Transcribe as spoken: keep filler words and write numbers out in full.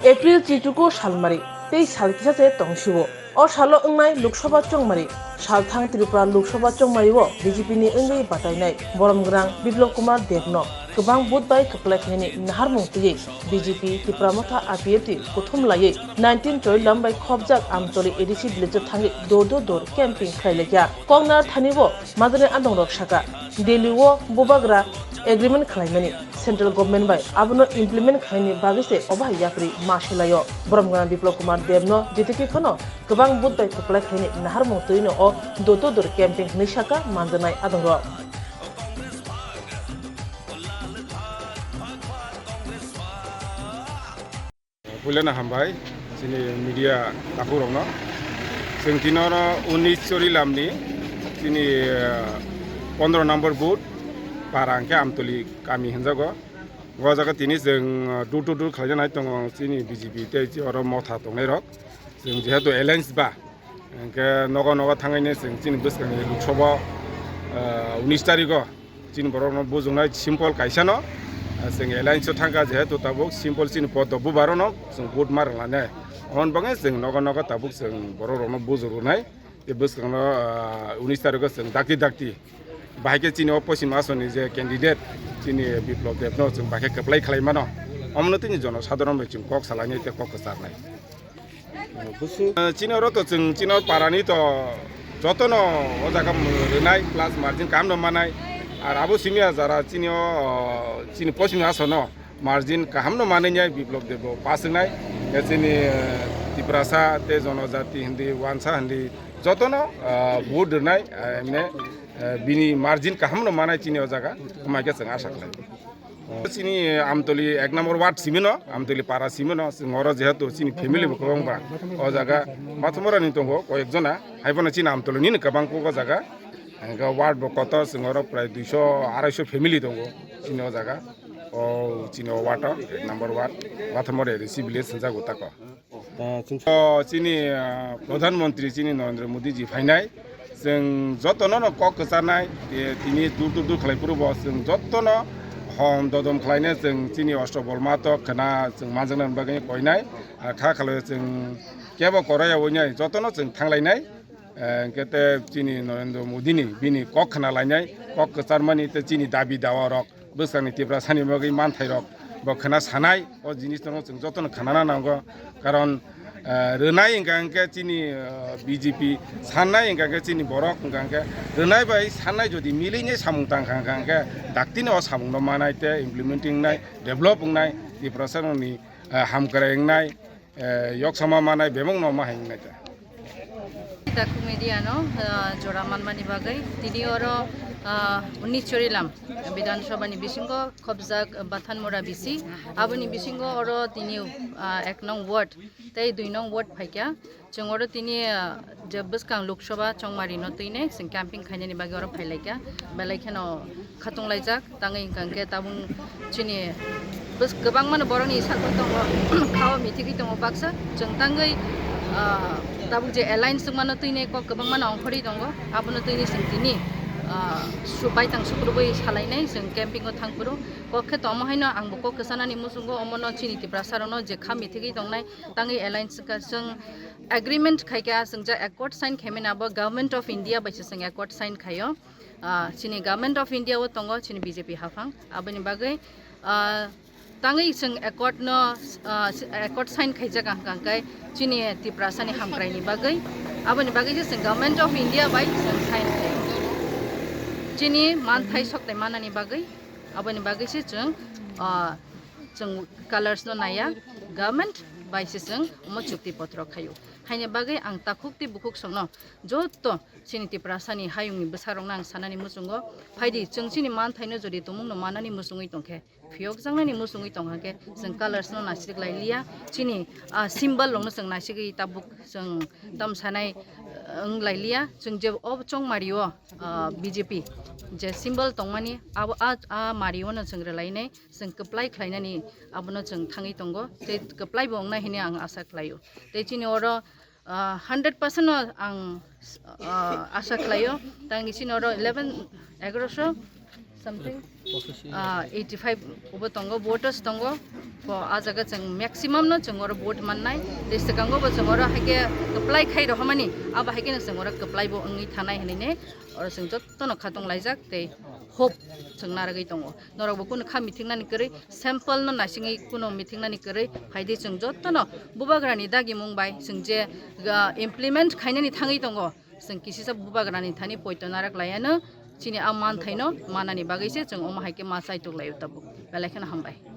April chichuku salmari tei sal kisa se tong sio. O salo wngnai Lok Sabha chongmari. Salthang Tripura Lok Sabha chongmari o B J P ni wngwi batainai borom gwnang Biplab Kumar Deb no kwbang vote bai kwplai khainani naharmung twiwi B J P Tipra Motha I P F T kuthum laiwi nineteen Choilam bai khopjak Amtoli A D C village o thangwi door to door camping khlai laikha. Koknar thani o majani adongrok saka Delhi o bubagra agreement khlaimani. Central government bai abono implement khaini bagwi se obo hai yapri ma selaio. Borom gwnang Biplab Kumar Deb no G T P phano kwbang vote bai kwplai khaini naharmung twino o door to door camping hinwi saka manjaknai adongrok. Puilano hambai chini media takhuk rokno. Chwng tini oro unis Chorilam ni chini, eh, pondro number booth para hwnkhe Amtoli kami hinjago. O jaga tini chwng, eh, door to door khlaina nai tongo chini B J P tei oro motha tongnai rok. Chwng jehetu alliance ba, hwnkhe nogo nogo thangwi chwng chini bwskangni Lok Sabha, eh, unis tarikh o chini borok no bujuknai simple kaisa no, chwng alliance o thangkha jehetu tabuk simple chini poddo bubar no chwng vote ma rwlanai. Aboni bagwi chwng nogo nogo tabuk chwng borok rok no bujuk rwnai. Tei bwskang no, ah, unis tarikh o chwng dakti dakti bahai khe chini o poschim asoni je candidate chini Biplab Deb no chwng bahai khe kwplai khlai mano. Omono tini jono sadharon bai chwng kok salainai tei kok kwcharnai. Busu. Eh, chini oro to chwng chini oro parani to jotono o jaga rwnai plus margin kaham no manai. Ar abo simi jara chini o, chini poschim asono margin kaham no manai nai Biplab Deb bo pass wngnai. Ya chini, eh, Tiprasa tei jonojati hindi, wansa hindi jotono, eh, vote rwnai, eh, emne, eh, bini margin kaham no manai chini o jaga. Omo hai khe chwng asa khlai. Chini Amtoli ek number ward simi no, Amtoli para simi no, chwng oro jehetu chini family bo kwbang ba. O jaga Mathumura ni tongo koyek jona, hai phano chini Amtoli ni kwbang kuk o jaga. Hwnkhe ward bo kotor, chwng oro prai duiso, araiso family tongo chini o jaga. O chini o ward o, ek number ward, Mathumura A D C village hwnjago tako. Eh, chwng- O chini, ah, Pradhan Mantri chini Narendra Modi ji phainai, chwng jotono no kok kwcharnai, eh, tini dur dur dur khlai phuru bo chwng jotono hom dodom khlainai chwng chini Osto Bolma to khna chwng manjaknani bagwi koinai, ah, kha khalai chwng kebo koroi ya oinai jotono chwng thanglainai, eh, hwnkhe te chini Narendra Modi ni bini kok khna lainai, kok kwcharmani tei chini dabi dawa rok bwskangni Tiprasani bagwi manthairok bo khna sanai, o jinisno chwng jotono khnana nango. Karon, eh, rwnai hwnkha hwnkhe chini, eh, B J P, sannai hwnkha hwnkhe chini borok hwnkha hwnkhe rwnai bai sannai jodi milinai samung tangkha hwnkha hwnkhe daktino o samungno manai tei implementing wngnai, develop wngnai, Tiprasarokni, eh, hamkrai wngnai, eh, yoksama manai bebakno ma hai wngnai ta. Takhuk media no, ah, jora manmani bagwi tini oro, ah, unis Chorilam Bidhan Sabha ni bisingo khopjak Bathanmura bisi, aboni bisingo oro tini, ah, ek nong ward tei dui nong ward phaikha. Chwng oro tini, ah, je bwskang Lok Sabha chongmari no twinai chwng camping khainani bagwi oro phailaikha, belai kheno khatung laijak. Tangwi hwnkha hwnkhe tabuk chini bwsk-, kwbangmano borokni sakno tongo, khao mithigwi tongo baksa. Chwng tangwi, ah, tabuk je alliance wngmano twinai kok kwbangmano ongkhorwi tongo, abono twinai chwng tini, ah, su-, baithang sukrubwi salainai chwng camping o thangphuru. Kok khe tomo haino angbo kok kwchanani muchungo, omono chini Tiprasarokno je kha mithigwi tongnai tangwi alliance wngkha, chwng agreement khaikha, chwng je accord sign khaimani abo Government of India bai se chwng accord sign khaio. Ah, chini Government of India o tongo chini B J P haphang. Aboni bagwi, ah, tangwi chwng accord no, ah, accord sign khaijak ang kangkai chini Tiprasani hamkraini bagwi. Aboni bagwi se chwng Government of India bai chwng sign khaio. Chini manthai soktai manani bagwi, aboni bagwi se chwng, ah, chwng colors no naiya, government bai se chwng omo chukti potro khaio. Haini bagwi ang takhuk tei bukhuk songno joto chini Tiprasani hayungni bwsarokno ang sanani muchungo, phaidi chwng chini manthaino jodi tumungno manani muchungwi tongkhe, phiyokjaknani muchungwi tongkha khe, chwng colors no naisik lai liya, chini, ah, symbol rokno chwng naisigwi tabuk chwng tam sanai, ah, wng lai liya. Chwng je o chongmari o, ah, B J P je symbol tongmani abo a, a mari o no chwng rwlainai, chwng kwplai khlainani abono chwng thangwi tongo, tei kwplai bo wngnai hwnwi ang asa khlaio. Tei chini oro, ah, hundred percent no ang, ah, asa khlaio. Tangni chini oro eleven, egaroso something, Ah, eighty five obo tongo, voters tongo. Bo, ah jaga chwng maximum no chwng oro vote mannai. Tei swkango bo chwng oro haikhe kwplai khai rohormani, abo haikhe no chwng oro kwplai bo wngwi thanai hinwi ne oro chwng jotto no khatong laijak tei hope chwng narwgwi tongo. Norok bo kunu kha mithingnani kwrwi, sample no naisingwi kunu mithingnani kwrwi phaidi chwng jotto no bubagrani dagimung bai chwng je, ah, implement khainani thangwi tongo. Chwng kisisa bubagrani thani poito narak laiano chini a manthaino manani bagwi se chwng omo hai khe ma chaitok laio tabuk. Belai kheno hambai.